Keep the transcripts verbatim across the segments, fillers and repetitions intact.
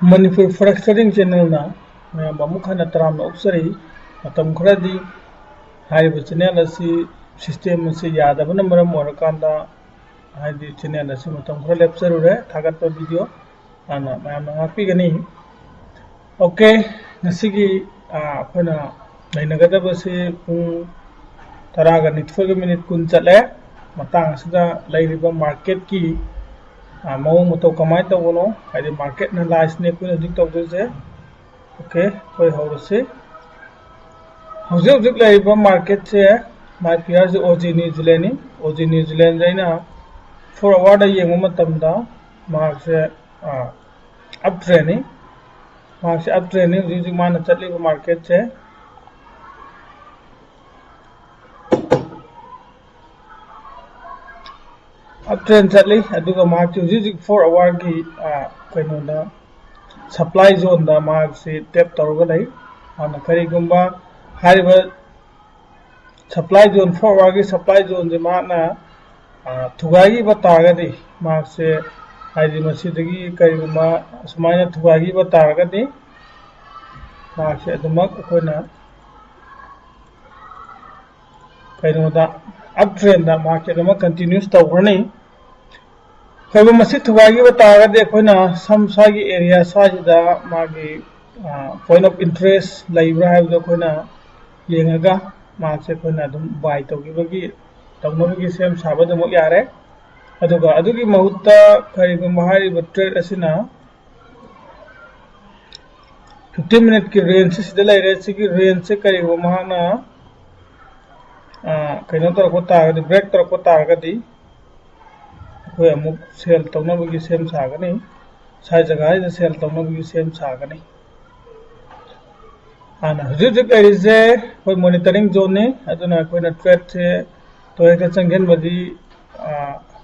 Manipur ꯐꯣꯔꯦꯛꯁ trading ꯆꯦꯅꯦꯜꯅ ꯃꯌꯥꯝ ꯑꯃꯨꯛ ꯍꯟꯅ ꯇꯔꯥꯝꯅ ꯑꯣꯛꯆꯔꯤ꯫ ꯃꯇꯝ ꯈꯔꯗꯤ ꯍꯥꯏꯔꯤꯕ ꯆꯦꯅꯦꯜ ꯑꯁꯤ ꯁꯤꯁꯇꯦꯝ ꯑꯁꯤ ꯌꯥꯗꯕꯅ ꯃꯔꯝ ꯑꯣꯏꯔꯀꯥꯟꯗ, ꯍꯥꯏꯗꯤ ꯆꯦꯅꯦꯜ ꯑꯁꯤ ꯃꯇꯝ ꯈꯔ ꯂꯦꯞꯆꯔꯨꯔꯦ ꯊꯥꯒꯠꯄ ꯚꯤꯗꯤꯑꯣ꯫ ꯑꯗꯨꯅ ꯃꯌꯥꯝꯅ ꯉꯥꯛꯄꯤꯒꯅꯤ꯫ ꯑꯣꯀꯦ, ꯉꯁꯤꯒꯤ ꯑꯩꯈꯣꯏꯅ ꯂꯩꯅꯒꯗꯕꯁꯤ ꯄꯨꯡ ꯇꯔꯥꯒ ꯅꯤꯊꯣꯏꯒ ꯃꯤꯅꯤꯠ ꯀꯨꯟ ꯆꯠꯂꯦ꯫ ꯃꯇꯥꯡ ꯑꯁꯤꯗ ꯂꯩꯔꯤꯕ ꯃꯥꯔꯀꯦꯠꯀꯤ ꯃꯑꯣꯡ ꯃꯇꯧ ꯀꯃꯥꯏꯅ ꯇꯧꯕꯅꯣ, ꯍꯥꯏꯗꯤ ꯃꯥꯔꯀꯦꯠ ꯑꯦꯅꯥꯂꯥꯏꯁꯅꯤ ꯑꯩꯈꯣꯏꯅ ꯍꯧꯖꯤꯛ ꯇꯧꯗꯣꯏꯁꯦ꯫ ꯑꯣꯀꯦ, ꯑꯩꯈꯣꯏ ꯍꯧꯔꯁꯤ꯫ ꯍꯧꯖꯤꯛ ꯍꯧꯖꯤꯛ ꯂꯩꯔꯤꯕ ꯃꯥꯔꯀꯦꯠꯁꯦ, ꯃꯥꯏ ꯄꯤꯌꯔꯁꯦ ꯑꯣ ꯖꯤ ꯅ꯭ꯌꯨ ꯖꯤꯂꯦꯟꯅꯤ꯫ ꯑꯣ ꯖꯤ ꯅ꯭ꯌꯨ ꯖꯤꯂꯦꯟꯁꯦ ꯑꯩꯅ ꯐꯣꯔ ꯑꯋꯥꯔꯗ ꯌꯦꯡꯕ ꯃꯇꯝꯗ ꯃꯍꯥꯛꯁꯦ ꯑꯞ ꯇ꯭ꯔꯦꯟꯅꯤ꯫ ꯃꯍꯥꯛꯁꯦ ꯑꯞ ꯇ꯭ꯔꯦꯟꯅꯤ ꯍꯧꯖꯤꯛ ꯍꯧꯖꯤꯛ ꯃꯥꯅ ꯆꯠꯂꯤꯕ ꯃꯥꯔꯀꯦꯠꯁꯦ꯫ ꯑꯞ ꯇ꯭ꯔꯦꯟ ꯆꯠꯂꯤ, ꯑꯗꯨꯒ ꯃꯍꯥꯛꯁꯦ ꯍꯧꯖꯤꯛ ꯍꯧꯖꯤꯛ ꯐꯣꯔ ꯑꯋꯥꯔꯒꯤ ꯀꯩꯅꯣꯗ ꯁꯄ꯭ꯂꯥꯏ ꯖꯣꯟꯗ ꯃꯍꯥꯛꯁꯤ ꯇꯦꯞ ꯇꯧꯔꯒ ꯂꯩ꯫ ꯃꯥꯅ ꯀꯔꯤꯒꯨꯝꯕ ꯍꯥꯏꯔꯤꯕ ꯁꯄ꯭ꯂꯥꯏ ꯖꯣꯟ, ꯐꯣꯔ ꯑꯋꯥꯔꯒꯤ ꯁꯄ꯭ꯂꯥꯏ ꯖꯣꯟꯁꯦ ꯃꯍꯥꯛꯅ ꯊꯨꯒꯥꯏꯈꯤꯕ ꯇꯥꯔꯒꯗꯤ, ꯃꯍꯥꯛꯁꯦ ꯍꯥꯏꯗꯤ ꯃꯁꯤꯗꯒꯤ ꯀꯔꯤꯒꯨꯝꯕ ꯑꯁꯨꯃꯥꯏꯅ ꯊꯨꯒꯥꯏꯈꯤꯕ ꯇꯥꯔꯒꯗꯤ, ꯃꯍꯥꯛꯁꯦ ꯑꯗꯨꯃꯛ ꯑꯩꯈꯣꯏꯅ ꯀꯩꯅꯣꯗ, ꯑꯞ ꯇ꯭ꯔꯦꯟꯗ ꯃꯍꯥꯛꯁꯦ ꯑꯗꯨꯃꯛ ꯀꯟꯇꯤꯅ꯭ꯌꯨꯁ ꯇꯧꯈ꯭ꯔꯅꯤ꯫ ꯀꯩꯒꯨꯝꯕ ꯃꯁꯤ ꯊꯨꯒꯥꯏꯈꯤꯕ ꯇꯥꯔꯒꯗꯤ ꯑꯩꯈꯣꯏꯅ ꯁꯝ ꯁ꯭ꯋꯥꯏꯒꯤ ꯑꯦꯔꯤꯌꯥ ꯁ꯭ꯋꯥꯏꯁꯤꯗ ꯃꯥꯒꯤ ꯄꯣꯏꯟ ꯑꯣꯐ ꯏꯟꯇꯔꯦꯁ ꯂꯩꯕ꯭ꯔꯥ ꯍꯥꯏꯕꯗꯣ ꯑꯩꯈꯣꯏꯅ ꯌꯦꯡꯉꯒ ꯃꯍꯥꯛꯁꯦ ꯑꯩꯈꯣꯏꯅ ꯑꯗꯨꯝ ꯕꯥꯏ ꯇꯧꯈꯤꯕꯒꯤ, ꯇꯧꯅꯕꯒꯤ ꯁꯦꯝ ꯁꯥꯕ ꯑꯗꯨꯃꯛ ꯌꯥꯔꯦ꯫ ꯑꯗꯨꯒ ꯑꯗꯨꯒꯤ ꯃꯍꯨꯠꯇ ꯀꯔꯤꯒꯨꯝꯕ ꯍꯥꯏꯔꯤꯕ ꯇ꯭ꯔꯦꯠ ꯑꯁꯤꯅ ꯐꯤꯐꯇꯤꯟ ꯃꯤꯅꯤꯠꯀꯤ ꯔꯦꯟꯖꯁꯤ ꯁꯤꯗ ꯂꯩꯔꯦ꯫ ꯁꯤꯒꯤ ꯔꯦꯟꯖꯁꯦ ꯀꯔꯤꯒꯨꯝꯕ ꯃꯍꯥꯛꯅ ꯀꯩꯅꯣ ꯇꯧꯔꯛꯄ ꯇꯥꯔꯒꯗꯤ, ꯕ꯭ꯔꯦꯛ ꯇꯧꯔꯛꯄ ꯇꯥꯔꯒꯗꯤ ꯑꯩꯈꯣꯏ ꯑꯃꯨꯛ ꯁꯦꯜ ꯇꯧꯅꯕꯒꯤ ꯁꯦꯝ ꯁꯥꯒꯅꯤ꯫ ꯁ꯭ꯋꯥꯏ ꯖꯒꯥꯁꯤꯗ ꯁꯦꯜ ꯇꯧꯅꯕꯒꯤ ꯁꯦꯝ ꯁꯥꯒꯅꯤ꯫ ꯍꯥꯟꯅ ꯍꯧꯖꯤꯛ ꯍꯧꯖꯤꯛ ꯂꯩꯔꯤꯁꯦ ꯑꯩꯈꯣꯏ ꯃꯣꯅꯤꯇꯔꯤꯡ ꯖꯣꯟꯅꯤ꯫ ꯑꯗꯨꯅ ꯑꯩꯈꯣꯏꯅ ꯇ꯭ꯔꯦꯠꯁꯦ ꯇꯣꯏꯅ ꯆꯪꯁꯤꯟꯕꯗꯤ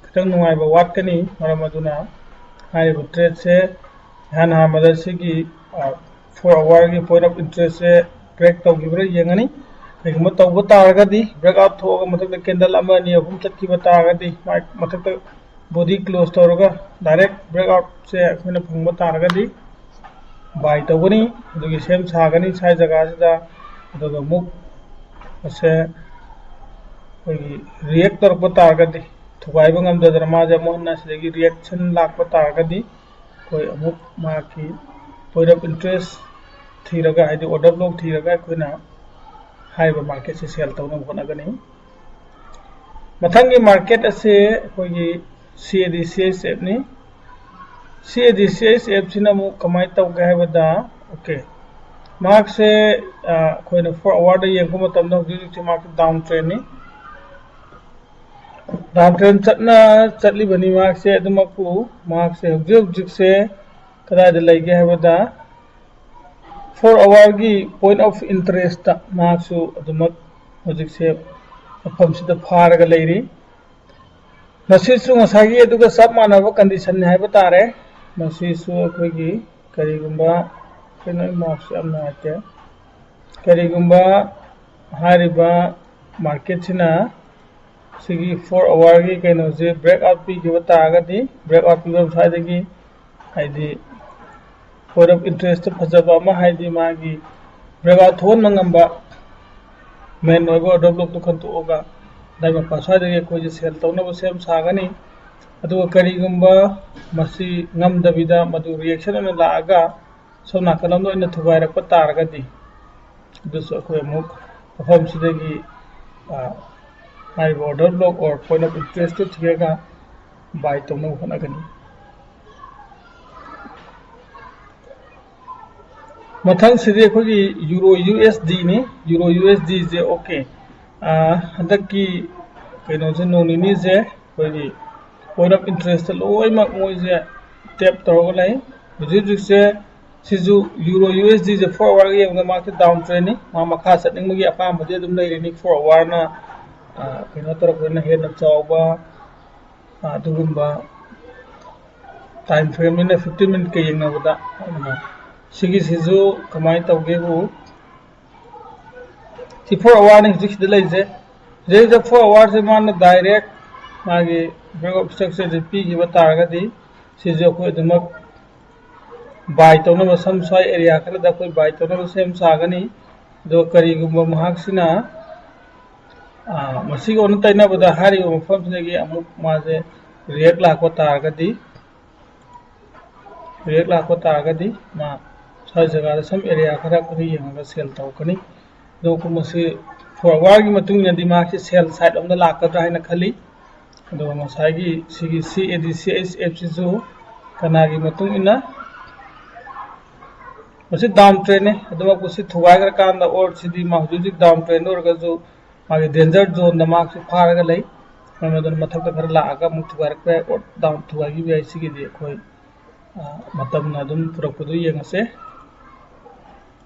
ꯈꯤꯇꯪ ꯅꯨꯡꯉꯥꯏꯕ ꯋꯥꯠꯀꯅꯤ꯫ ꯃꯔꯝ ꯑꯗꯨꯅ ꯍꯥꯏꯔꯤꯕ ꯇ꯭ꯔꯦꯠꯁꯦ ꯏꯍꯥꯟ ꯍꯥꯟꯕꯗ ꯁꯤꯒꯤ ꯐꯣꯔ ꯑꯋꯥꯔꯒꯤ ꯄꯣꯏꯟ ꯑꯣꯐ ꯏꯟꯇꯔꯦꯁꯁꯦ ꯕ꯭ꯔꯦꯛ ꯇꯧꯈꯤꯕ꯭ꯔꯥ ꯌꯦꯡꯉꯅꯤ꯫ ꯀꯩꯒꯨꯝꯕ ꯇꯧꯕ ꯇꯥꯔꯒꯗꯤ, ꯕ꯭ꯔꯦꯛ ꯑꯥꯎꯠ ꯊꯣꯛꯑꯒ ꯃꯊꯛꯇ ꯀꯦꯟꯗꯜ ꯑꯃ ꯑꯅꯤ ꯑꯍꯨꯝ ꯆꯠꯈꯤꯕ ꯇꯥꯔꯒꯗꯤ, ꯃꯥꯏ ꯃꯊꯛꯇ ꯕꯣꯗꯤ ꯀ꯭ꯂꯣꯖ ꯇꯧꯔꯒ ꯗꯥꯏꯔꯦꯛ ꯕ꯭ꯔꯦꯛ ꯑꯥꯎꯠꯁꯦ ꯑꯩꯈꯣꯏꯅ ꯐꯪꯕ ꯇꯥꯔꯒꯗꯤ, ꯕꯥꯏ ꯇꯧꯒꯅꯤ꯫ ꯑꯗꯨꯒꯤ ꯁꯦꯝ ꯁꯥꯒꯅꯤ ꯁ꯭ꯋꯥꯏ ꯖꯒꯥꯁꯤꯗ꯫ ꯑꯗꯨꯒ ꯑꯃꯨꯛ ꯃꯁꯦ ꯑꯩꯈꯣꯏꯒꯤ ꯔꯤꯌꯦꯛ ꯇꯧꯔꯛꯄ ꯇꯥꯔꯒꯗꯤ, ꯊꯨꯒꯥꯏꯕ ꯉꯝꯗꯗꯅ ꯃꯥꯁꯦ ꯑꯃꯨꯛ ꯍꯟꯅ ꯁꯤꯗꯒꯤ ꯔꯤꯌꯦꯛꯁꯟ ꯂꯥꯛꯄ ꯇꯥꯔꯒꯗꯤ, ꯑꯩꯈꯣꯏ ꯑꯃꯨꯛ ꯃꯍꯥꯛꯀꯤ point of interest ꯊꯤꯔꯒ, ꯍꯥꯏꯗꯤ order block ꯊꯤꯔꯒ ꯑꯩꯈꯣꯏꯅ ꯍꯥꯏꯔꯤꯕ ꯃꯥꯔꯀꯦꯠꯁꯦ ꯁꯦꯜ ꯇꯧꯅꯕ ꯍꯣꯠꯅꯒꯅꯤ꯫ ꯃꯊꯪꯒꯤ ꯃꯥꯔꯀꯦꯠ ꯑꯁꯦ ꯑꯩꯈꯣꯏꯒꯤ ꯁꯤ ꯑꯦ ꯗꯤ ꯁꯤ ꯑꯩꯆ ꯑꯦꯐꯅꯤ꯫ ꯁꯤ ꯑꯦ ꯗꯤ ꯁꯤ ꯑꯩꯆ ꯑꯦꯐꯁꯤꯅ ꯑꯃꯨꯛ ꯀꯃꯥꯏꯅ ꯇꯧꯒꯦ ꯍꯥꯏꯕꯗ, ꯑꯣꯀꯦ, ꯃꯍꯥꯛꯁꯦ, ꯑ, ꯑꯩꯈꯣꯏꯅ four hourꯗ ꯌꯦꯡꯕ ꯃꯇꯝꯗ ꯍꯧꯖꯤꯛ ꯍꯧꯖꯤꯛꯁꯦ ꯃꯍꯥꯛꯁꯦ down trendꯅꯤ꯫ Down trend ꯆꯠꯅ ꯆꯠꯂꯤꯕꯅꯤ ꯃꯍꯥꯛꯁꯦ꯫ ꯑꯗꯨꯃꯛꯄꯨ ꯃꯍꯥꯛꯁꯦ ꯍꯧꯖꯤꯛ ꯍꯧꯖꯤꯛꯁꯦ ꯀꯗꯥꯏꯗ ꯂꯩꯒꯦ ꯍꯥꯏꯕꯗ, four hourꯒꯤ point of interestꯇ ꯃꯍꯥꯛꯁꯨ ꯑꯗꯨꯃꯛ ꯍꯧꯖꯤꯛꯁꯦ ꯃꯐꯝꯁꯤꯗ ꯐꯥꯔꯒ ꯂꯩꯔꯤ꯫ ꯃꯁꯤꯁꯨ ꯉꯁꯥꯏꯒꯤ ꯑꯗꯨꯒ ꯆꯞ ꯃꯥꯟꯅꯕ conditionꯅꯤ ꯍꯥꯏꯕ ꯇꯥꯔꯦ꯫ ꯃꯁꯤꯁꯨ ꯑꯩꯈꯣꯏꯒꯤ ꯀꯔꯤꯒꯨꯝꯕ, ꯀꯩꯅꯣ, ꯑꯩ mouse ꯌꯥꯝ ꯅꯨꯡꯉꯥꯏꯇꯦ꯫ ꯀꯔꯤꯒꯨꯝꯕ ꯍꯥꯏꯔꯤꯕ ꯃꯥꯔꯀꯦꯠꯁꯤꯅ ꯁꯤꯒꯤ four hourꯒꯤ ꯀꯩꯅꯣꯁꯦ break out ꯄꯤꯈꯤꯕ ꯇꯥꯔꯒꯗꯤ, break out ꯄꯤꯐꯝ ꯁ꯭ꯋꯥꯏꯗꯒꯤ, ꯍꯥꯏꯗꯤ point of interest ꯐꯖꯕ ꯑꯃ, ꯍꯥꯏꯗꯤ ꯃꯥꯒꯤ break out ꯊꯣꯛꯍꯟꯕ ꯉꯝꯕ main ꯑꯣꯏꯕ order blockꯇꯨ ꯈꯟꯇꯣꯛꯑꯒ ꯑꯗꯥꯏ ꯃꯄꯥ ꯁ꯭ꯋꯥꯏꯗꯒꯤ ꯑꯩꯈꯣꯏꯁꯦ ꯁꯦꯜ ꯇꯧꯅꯕ ꯁꯦꯝ ꯁꯥꯒꯅꯤ꯫ ꯑꯗꯨꯒ ꯀꯔꯤꯒꯨꯝꯕ ꯃꯁꯤ ꯉꯝꯗꯕꯤꯗ ꯃꯗꯨ reaction ꯑꯣꯏꯅ ꯂꯥꯛꯑꯒ ꯁꯣꯝ ꯅꯥꯀꯜ ꯑꯃꯗ ꯑꯣꯏꯅ ꯊꯨꯒꯥꯏꯔꯛꯄ ꯇꯥꯔꯒꯗꯤ, ꯑꯗꯨꯁꯨ ꯑꯩꯈꯣꯏ ꯑꯃꯨꯛ ꯃꯐꯝꯁꯤꯗꯒꯤ, ꯑ, ꯍꯥꯏꯔꯤꯕ order block or point of interestꯇꯨ ꯊꯤꯔꯒ buy ꯇꯧꯅꯕ ꯍꯣꯠꯅꯒꯅꯤ꯫ ꯃꯊꯪꯁꯤꯗꯤ ꯑꯩꯈꯣꯏꯒꯤ Euro USDꯅꯤ꯫ Euro USDꯁꯦ, ꯑꯣꯀꯦ, ꯑ, ꯍꯟꯗꯛꯀꯤ ꯀꯩꯅꯣꯁꯦ, ꯅꯣꯡ ꯅꯤꯅꯤꯁꯦ ꯑꯩꯈꯣꯏꯒꯤ point of interestꯇ ꯂꯣꯏꯅꯃꯛ ꯃꯣꯏꯁꯦ tap ꯇꯧꯔꯒ ꯂꯩ꯫ ꯍꯧꯖꯤꯛ ꯍꯧꯖꯤꯛꯁꯦ ꯁꯤꯁꯨ Euro USDꯁꯦ four hourꯒ ꯌꯦꯡꯕꯗ ꯃꯥꯁꯦ down trendꯅꯤ꯫ ꯃꯥ ꯃꯈꯥ ꯆꯠꯅꯤꯡꯕꯒꯤ ꯑꯄꯥꯝꯕꯗꯤ ꯑꯗꯨꯝ ꯂꯩꯔꯤꯅꯤ꯫ Four hourꯅ, ꯑ, ꯀꯩꯅꯣ ꯇꯧꯔꯛꯄꯅꯤꯅ ꯍꯦꯟꯅ ꯆꯥꯎꯕ, ꯑ, ꯑꯗꯨꯒꯨꯝꯕ time frameꯅꯤꯅ fifteen minuteꯀ ꯌꯦꯡꯅꯕꯗ꯫ ꯑꯗꯨꯅ ꯁꯤꯒꯤꯁꯤꯁꯨ ꯀꯃꯥꯏꯅ ꯇꯧꯒꯦꯕꯨ, ꯁꯤ four hourꯅꯤ ꯍꯧꯖꯤꯛ ꯁꯤꯗ ꯂꯩꯖꯦ꯫ ꯍꯧꯖꯤꯛ four hourꯁꯦ ꯃꯥꯅ direct ꯃꯥꯒꯤ break of structureꯁꯦ ꯄꯤꯈꯤꯕ ꯇꯥꯔꯒꯗꯤ, ꯁꯤꯁꯨ ꯑꯩꯈꯣꯏ ꯑꯗꯨꯃꯛ ꯕꯥꯏ ꯇꯧꯅꯕ ꯁꯝ ꯁ꯭ꯋꯥꯏ ꯑꯦꯔꯤꯌꯥ ꯈꯔꯗ ꯑꯩꯈꯣꯏ ꯕꯥꯏ ꯇꯧꯅꯕ ꯁꯦꯝ ꯁꯥꯒꯅꯤ꯫ ꯑꯗꯣ ꯀꯔꯤꯒꯨꯝꯕ ꯃꯍꯥꯛꯁꯤꯅ, ꯑ, ꯃꯁꯤꯒ ꯑꯣꯟꯅ ꯇꯩꯅꯕꯗ ꯍꯥꯏꯔꯤꯕ ꯃꯐꯝꯁꯤꯗꯒꯤ ꯑꯃꯨꯛ ꯃꯥꯁꯦ ꯔꯤꯌꯦꯛ ꯂꯥꯛꯄ ꯇꯥꯔꯒꯗꯤ, ꯔꯤꯌꯦꯛ ꯂꯥꯛꯄ ꯇꯥꯔꯒꯗꯤ ꯃꯥ ꯁ꯭ꯋꯥꯏ ꯖꯒꯥꯗ ꯁꯝ ꯑꯦꯔꯤꯌꯥ ꯈꯔ ꯑꯩꯈꯣꯏꯅ ꯌꯦꯡꯉꯒ ꯁꯦꯜ ꯇꯧꯔꯛꯀꯅꯤ꯫ ꯑꯗꯨꯒ ꯃꯁꯤ ꯐꯣꯔ ꯑꯋꯥꯔꯒꯤ ꯃꯇꯨꯡ ꯏꯟꯅꯗꯤ ꯃꯍꯥꯛꯁꯤ ꯁꯦꯜ ꯁꯥꯏꯠ ꯑꯃꯗ ꯂꯥꯛꯀꯗ꯭ꯔꯥ ꯍꯥꯏꯅ ꯈꯜꯂꯤ꯫ ꯑꯗꯨꯒ ꯉꯁꯥꯏꯒꯤ ꯁꯤꯒꯤ ꯁꯤ ꯑꯦ ꯗꯤ ꯁꯤ ꯑꯩꯆ ꯑꯦꯐꯁꯤꯁꯨ ꯀꯅꯥꯒꯤ ꯃꯇꯨꯡ ꯏꯟꯅ ꯃꯁꯤ ꯗꯥꯎꯟ ꯇ꯭ꯔꯦꯟꯅꯤ꯫ ꯑꯗꯨꯃꯛꯄꯨ ꯁꯤ ꯊꯨꯒꯥꯏꯈ꯭ꯔꯀꯥꯟꯗ ꯑꯣꯔ ꯁꯤꯗꯤ ꯃꯥ ꯍꯧꯖꯤꯛ ꯍꯧꯖꯤꯛ ꯗꯥꯎꯟ ꯇ꯭ꯔꯦꯟꯗ ꯑꯣꯏꯔꯒꯁꯨ ꯃꯥꯒꯤ ꯗꯦꯟꯖꯔ ꯖꯣꯟꯗ ꯃꯍꯥꯛꯁꯤ ꯐꯥꯔꯒ ꯂꯩ꯫ ꯃꯔꯝ ꯑꯗꯨꯅ ꯃꯊꯛꯇ ꯈꯔ ꯂꯥꯛꯑꯒ ꯑꯃꯨꯛ ꯊꯨꯒꯥꯏꯔꯛꯄ ꯌꯥꯏ, ꯑꯣꯔ ꯗꯥꯎꯟ ꯊꯨꯒꯥꯏꯈꯤꯕ ꯌꯥꯏ꯫ ꯁꯤꯒꯤꯗꯤ ꯑꯩꯈꯣꯏ, ꯑ, ꯃꯇꯝꯅ ꯑꯗꯨꯝ ꯄꯨꯔꯛꯄꯗꯨ ꯌꯦꯡꯉꯁꯦ꯫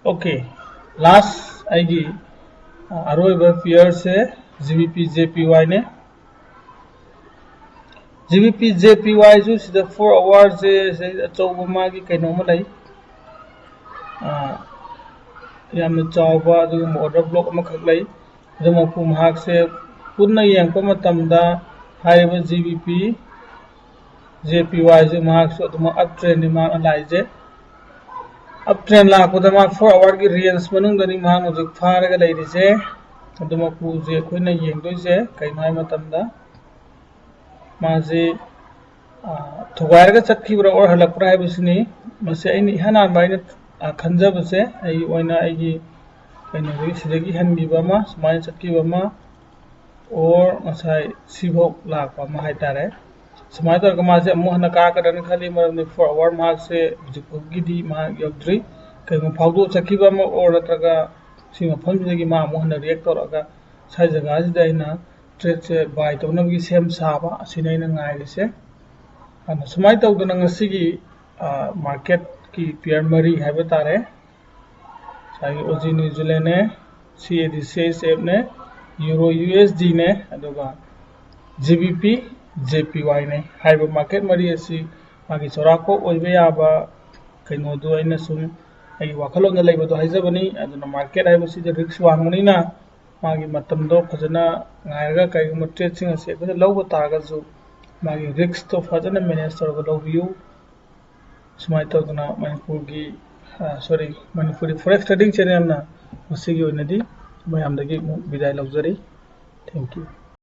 ꯑꯣꯀꯦ, ꯂꯥꯁ ꯑꯩꯒꯤ, ꯑ, ꯑꯔꯣꯏꯕ ꯄꯤꯌꯔꯁꯦ ꯖꯤ ꯕꯤ ꯄꯤ ꯖꯦ ꯄꯤ ꯋꯥꯏꯅꯦ꯫ ꯖꯤ ꯕꯤ ꯄꯤ ꯖꯦ ꯄꯤ ꯋꯥꯏꯁꯨ ꯁꯤꯗ ꯐꯣꯔ ꯑꯋꯥꯔꯁꯦ ꯁꯤꯗꯩꯗ ꯑꯆꯧꯕ ꯃꯥꯒꯤ ꯀꯩꯅꯣ ꯑꯃ ꯂꯩ, ꯑ, ꯌꯥꯝꯅ ꯆꯥꯎꯕ ꯑꯗꯨꯒꯨꯝꯕ ꯑꯣꯔꯗꯔ ꯕ꯭ꯂꯣꯛ ꯑꯃꯈꯛ ꯂꯩ꯫ ꯑꯗꯨꯃꯛꯄꯨ ꯃꯍꯥꯛꯁꯦ ꯄꯨꯟꯅ ꯌꯦꯡꯉꯛꯄ ꯃꯇꯝꯗ ꯍꯥꯏꯔꯤꯕ ꯖꯤ ꯕꯤ ꯄꯤ ꯖꯦ ꯄꯤ ꯋꯥꯏꯁꯦ ꯃꯍꯥꯛꯁꯨ ꯑꯗꯨꯃꯛ ꯑꯞ ꯇ꯭ꯔꯦꯟꯅꯤ ꯃꯍꯥꯛꯅ ꯂꯥꯛꯏꯁꯦ꯫ ꯑꯞ ꯇ꯭ꯔꯦꯟ ꯂꯥꯛꯄꯗ ꯃꯥ ꯐꯣꯔ ꯑꯋꯥꯔꯒꯤ ꯔꯦꯟꯖ ꯃꯅꯨꯡꯗꯅꯤ ꯃꯍꯥꯛ ꯍꯧꯖꯤꯛ ꯐꯥꯔꯒ ꯂꯩꯔꯤꯁꯦ꯫ ꯑꯗꯨꯃꯛꯄꯨ ꯍꯧꯖꯤꯛ ꯑꯩꯈꯣꯏꯅ ꯌꯦꯡꯗꯣꯏꯁꯦ ꯀꯩꯅꯣ ꯍꯥꯏꯕ ꯃꯇꯝꯗ ꯃꯥꯁꯤ, ꯑ, ꯊꯨꯒꯥꯏꯔꯒ ꯆꯠꯈꯤꯕ꯭ꯔꯥ ꯑꯣꯔ ꯍꯜꯂꯛꯄ꯭ꯔꯥ ꯍꯥꯏꯕꯁꯤꯅꯤ꯫ ꯃꯁꯤ ꯑꯩꯅ ꯏꯍꯥꯟ ꯍꯥꯟꯕ ꯑꯩꯅ, ꯑ, ꯈꯟꯖꯕꯁꯦ, ꯑꯩꯒꯤ ꯑꯣꯏꯅ ꯑꯩꯒꯤ ꯀꯩꯅꯣꯗꯒꯤ ꯁꯤꯗꯒꯤ ꯍꯟꯈꯤꯕ ꯑꯃ, ꯁꯨꯃꯥꯏꯅ ꯆꯠꯈꯤꯕ ꯑꯃ, ꯑꯣꯔ ꯉꯁꯥꯏ ꯁꯤꯐꯥꯎ ꯂꯥꯛꯄ ꯑꯃ ꯍꯥꯏꯇꯥꯔꯦ꯫ ꯁꯨꯃꯥꯏꯅ ꯇꯧꯔꯒ ꯃꯥꯁꯦ ꯑꯃꯨꯛ ꯍꯟꯅ ꯀꯥꯔꯛꯀꯗ꯭ꯔꯅ ꯈꯜꯂꯤ, ꯃꯔꯝꯗꯤ ꯐꯣꯔ ꯑꯋꯥꯔ ꯃꯍꯥꯛꯁꯦ ꯍꯧꯖꯤꯛ ꯐꯥꯎꯒꯤꯗꯤ ꯃꯍꯥꯛ ꯌꯧꯗ꯭ꯔꯤ꯫ ꯀꯩꯒꯨꯝꯕ ꯐꯥꯎꯗꯣꯛ ꯆꯠꯈꯤꯕ ꯑꯃ ꯑꯣꯔ ꯅꯠꯇ꯭ꯔꯒ ꯁꯤ ꯃꯐꯝꯁꯤꯗꯒꯤ ꯃꯥ ꯑꯃꯨꯛ ꯍꯟꯅ ꯔꯤꯌꯦꯛ ꯇꯧꯔꯛꯑꯒ ꯁ꯭ꯋꯥꯏ ꯖꯒꯥꯁꯤꯗ ꯑꯩꯅ ꯇ꯭ꯔꯦꯠꯁꯦ ꯕꯥꯏ ꯇꯧꯅꯕꯒꯤ ꯁꯦꯝ ꯁꯥꯕ ꯑꯁꯤꯅꯤ ꯑꯩꯅ ꯉꯥꯏꯔꯤꯁꯦ꯫ ꯑꯗꯨꯅ ꯁꯨꯃꯥꯏꯅ ꯇꯧꯗꯅ ꯉꯁꯤꯒꯤ, ꯑ, ꯃꯥꯔꯀꯦꯠꯀꯤ ꯄꯤꯌꯔ ꯃꯔꯤ ꯍꯥꯏꯕ ꯇꯥꯔꯦ, ꯉꯁꯥꯏꯒꯤ ꯑꯣ ꯖꯤ ꯅ꯭ꯌꯨ ꯖꯤꯂꯦꯟꯅꯦ, ꯁꯤ ꯑꯦ ꯗꯤ ꯁꯤ ꯑꯩꯆ ꯑꯦꯐꯅꯦ, ꯌꯨꯔꯣ ꯌꯨ ꯑꯦꯁ ꯗꯤꯅꯦ, ꯑꯗꯨꯒ ꯖꯤ ꯕꯤ ꯄꯤ ꯖꯦ ꯄꯤ ꯋꯥꯏꯅꯦ꯫ ꯍꯥꯏꯔꯤꯕ ꯃꯥꯔꯀꯦꯠ ꯃꯔꯤ ꯑꯁꯤ ꯃꯥꯒꯤ ꯆꯥꯎꯔꯥꯛꯄ ꯑꯣꯏꯕ ꯌꯥꯕ ꯀꯩꯅꯣꯗꯨ ꯑꯩꯅ ꯁꯨꯝ ꯑꯩꯒꯤ ꯋꯥꯈꯜꯂꯣꯟꯗ ꯂꯩꯕꯗꯣ ꯍꯥꯏꯖꯕꯅꯤ꯫ ꯑꯗꯨꯅ ꯃꯥꯔꯀꯦꯠ ꯍꯥꯏꯕꯁꯤꯗ ꯔꯤꯛꯁ ꯋꯥꯡꯕꯅꯤꯅ ꯃꯥꯒꯤ ꯃꯇꯝꯗꯣ ꯐꯖꯅ ꯉꯥꯏꯔꯒ ꯀꯔꯤꯒꯨꯝꯕ ꯇ꯭ꯔꯦꯠꯁꯤꯡ ꯑꯁꯤ ꯑꯩꯈꯣꯏꯅ ꯂꯧꯕ ꯇꯥꯔꯒꯁꯨ ꯃꯥꯒꯤ ꯔꯤꯛꯁꯇꯣ ꯐꯖꯅ ꯃꯦꯅꯦꯖ ꯇꯧꯔꯒ ꯂꯧꯕꯤꯌꯨ꯫ ꯁꯨꯃꯥꯏꯅ ꯇꯧꯗꯅ ꯃꯅꯤꯄꯨꯔꯒꯤ ꯁꯣꯔꯤ ꯃꯅꯤꯄꯨꯔꯤ forex trading channelꯅ ꯉꯁꯤꯒꯤ ꯑꯣꯏꯅꯗꯤ ꯃꯌꯥꯝꯗꯒꯤ ꯑꯃꯨꯛ ꯕꯤꯗꯥꯏ ꯂꯧꯖꯔꯤ꯫ Thank you꯫